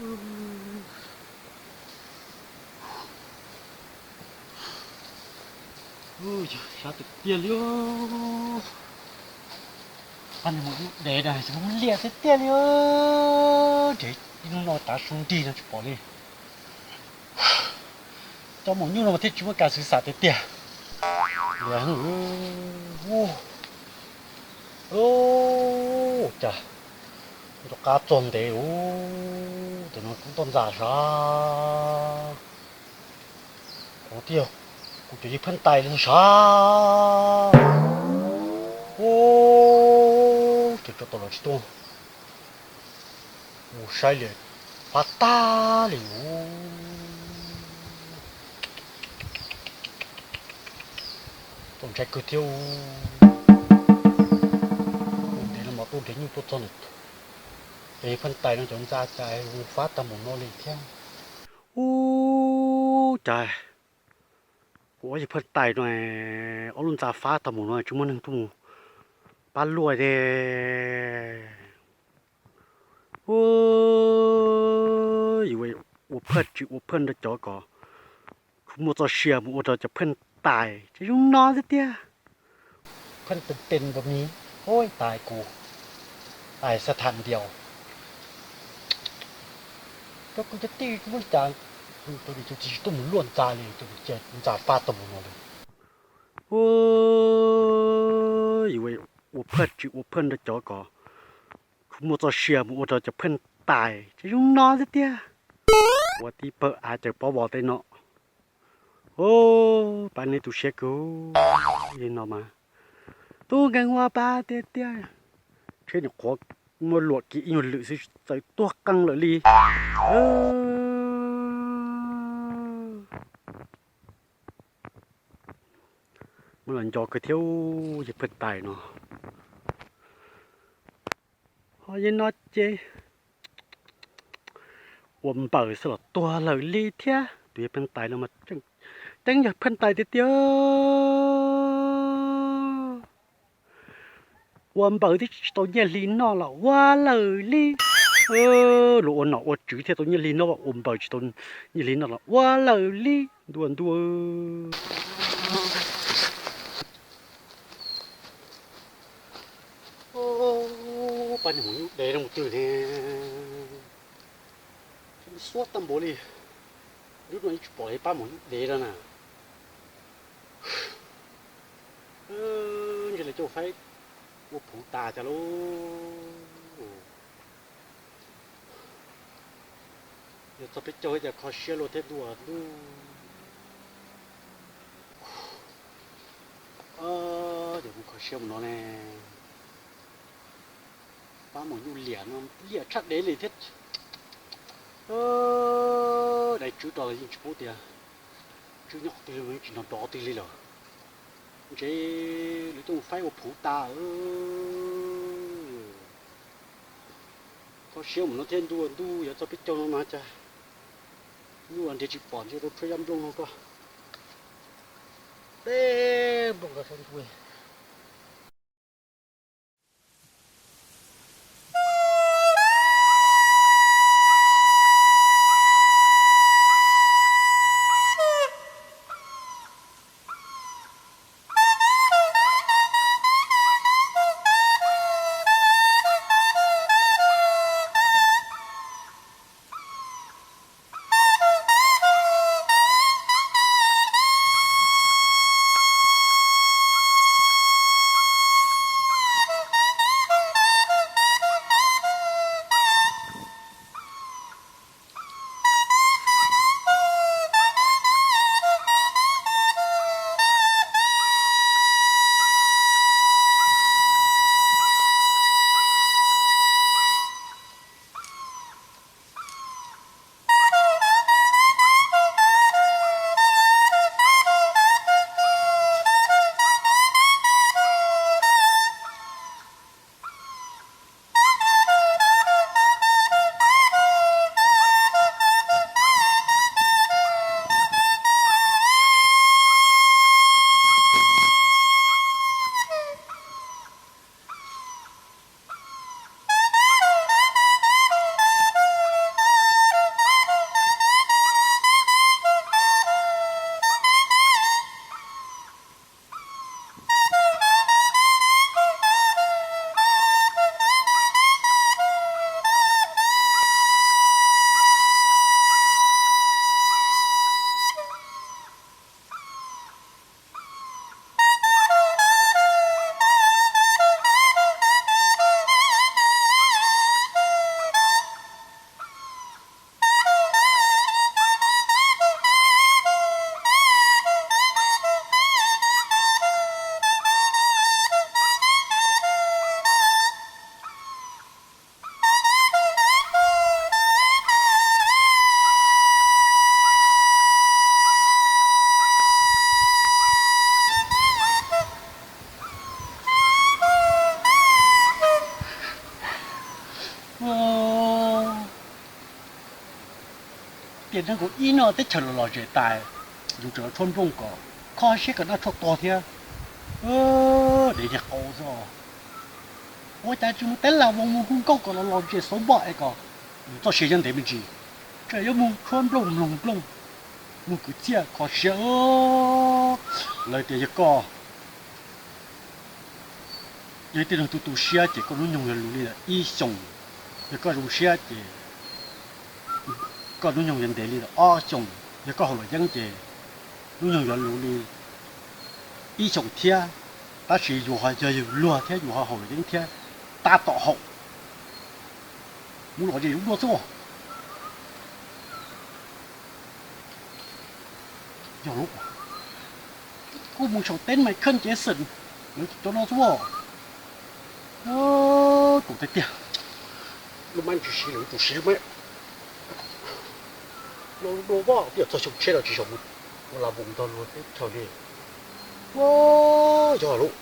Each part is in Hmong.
Sab tiag tiag li. Pab niag maum nyuj dev na, zoo liaj tiag tiag li. Ntshe ib hnub no tav su nrig no tsis pom li. Cov maum nyuj no mas thiaj tsis muaj kas xwv xam tiag tiag. Cas rov qab txog ntev ub, tam no kuv tau ntxas sav. Kuv thiaj, kuv cov yawg pheej tais li sav. Ub, ces tso tau los tsis tuaj. Mus saib li, fab tag li ub. Tau ntshai kawg thiab ub. Ntev no mas tuaj nrhiav nyuj tuaj txog ntawm cov yawg pheej tais no cov ntxa cas mus fab tag npaum no li thiab. Ub, cas kuv ob yawg pheej tais no, ob lub ntxa fab tag npaum no tsis muaj neeg tuaj mus pab luaj thiab. Ua, yuav ua phaj tsis ua phaj nrog cov kom kuv muaj txoj sia mus ua rau cov pheej tais tseem zoo no thiab tiag. Pheej tes tes npa mis, ua tais kuv, tais xab tham ntiaus. Cov kwv cov tij kuv muab li cas, tus tsis tuaj mus luaj ntxa li, tus cia ntxa fab tag npaum no li. Ua, yuav ua phaj tsis ua phaj nrog cov kom kuv muaj txoj sia mus ua rau cov pheej tais tseem zoo no thiab tiag. Ua tib pawg av caws pob vos tej no. Ua, pab neb tu siab kawg li no mas. Tub nkeeg ua pab tiag tiag. Tsheb nyuam qhuav muaj luam kiag ib nyuag lwm xwb txawm tuag qees lawm li. Muab los nco kawg thiab, yawg pheej tais no. Ho yawg no ces ua npaws xwb los tuag lawm li thiab. Tus yawg pheej tais no mas tseem ceeb yawg pheej tais tiag tiag. Ua npaws twb tsis tau nyiaj hli noj los ua lawm li. Luag ua nom ua tswv thiaj tau nyiaj hli noj, ua npaws tsis tau nyiaj hli noj los ua lawm li. Ntuj ntuj. Pab niag maum nyuj dev no mus twg ne? Xuab tag npaum li. Lub no yeej tsis pom li pab maum nyuj dev no na. Ntshe lawv coj faib ua phuv tas cas lauj. Yog txog peb caug cas kho siab luaj thiab ntuj ntuj. Ces kuv kho siab mus no ne. Pab maum nyuj liam no liam tshaj dev li thiab. Dai tswb rau los yeej tsis paub tias tswb nyob qhov twg li, yeej tsis nrov nrov twg li lawm. Ntshe lawv coj mus faib ua phuv tas. Kho siab mus no thiab ntuj ntuj, yuav txog peb caug no mas cas nyuj nrhiav tsis pom, ntshe rau tshuab yab nplooj no koj. Deb nplooj ko sab ntuj. Tiam neeg kaum ib no teb chaws los lom zem tas, yus tseem los tshuab nplooj kom kho siab kom noj tshuaj tuag thiab. Dev niag qau xwb. Ua cas tsis mus teb las voos mus hu nkauj kom los lom zem xauv npoj es kom yus txoj sia nyob ntev me ntsis, tseem yuav mus tshuab nplooj mloog nplooj, mus kwv txhiaj kho siab. Lawv tias yog koj, yog ib tug neeg tu tu siab ces koj hnub nyoog yuav luv li ib xyoos. Yog koj zoo siab ces koj hnub nyoog yuav ntev li ob xyoos. Yog koj haus luam yeeb ces hnub nyoog yuav luv li ib xyoos thiab. Tab sis yus ho yog yus luag thiab yus ho haus luam yeeb thiab, tab tom haum. Mus lom zem lub duaj xwb. Yog lub, kuj mus saum teb Michael Jackson, lawv cov no xwb. Tus tiag tiag, lub mab tsis siv lawv tus siv lub mab. Lub duaj voj twb yog txog xyoo tshiab los tsis xyaum mus ua las voos ntog luag teb chaws li. Yog lub,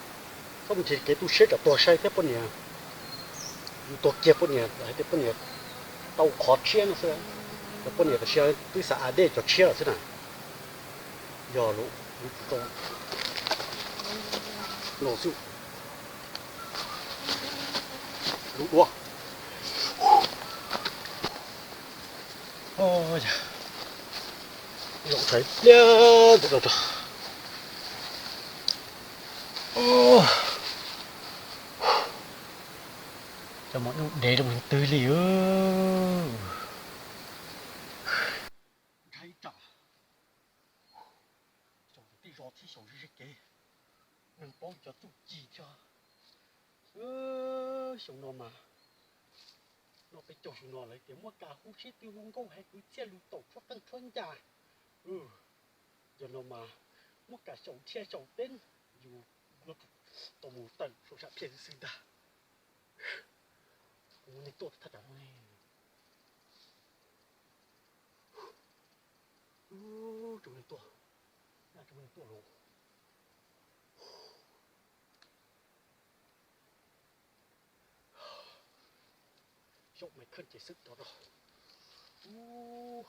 txhob mus nrhiav kev tu siab tsam tuag sai thiab poj niam. Yus tuag kiag poj niam hais tias poj niam tau qhov tshiab no xwb, los poj niam tam sim twb xa a dej cov tshiab lawm xwb na. Yog lub, no xwb, lub duaj. Zaum ntawd pliag ntawd rau. Cov mos nyuj dev rau mus twg li. Ntshai tsam xyaum tej zos thiab xyaum ze ze kev, neeg paub cov txuj ci thiab. Xyoo no mas, no peb caug xyoo no lawv tias muab kam hu siab twv hu nkauj hais kwv txhiaj lus taum tshuab qeej tshuab ncas. Yog no mas muab kam xyaum thiaj xyaum teb, yus tau mus tawm saum sam phiaj xwb xwb ntag. Kuv muab nej tuaj thaj tsam no ne. Tsoom neeg tuaj, tsoom neeg tuaj los. Xyaum Michael Jackson rov rau. Ub,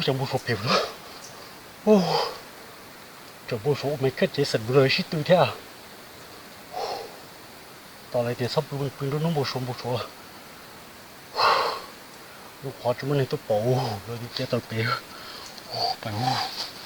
cov npau suav phem, tseem npau suav ua Michael Jackson mus rau sib tw thiab. Tos lawv tias txhob pw pw nruab hnub npau suav npau suav. Lub qhov tsis muaj neeg tuaj pom, lawv tias taw pem. Pais ub.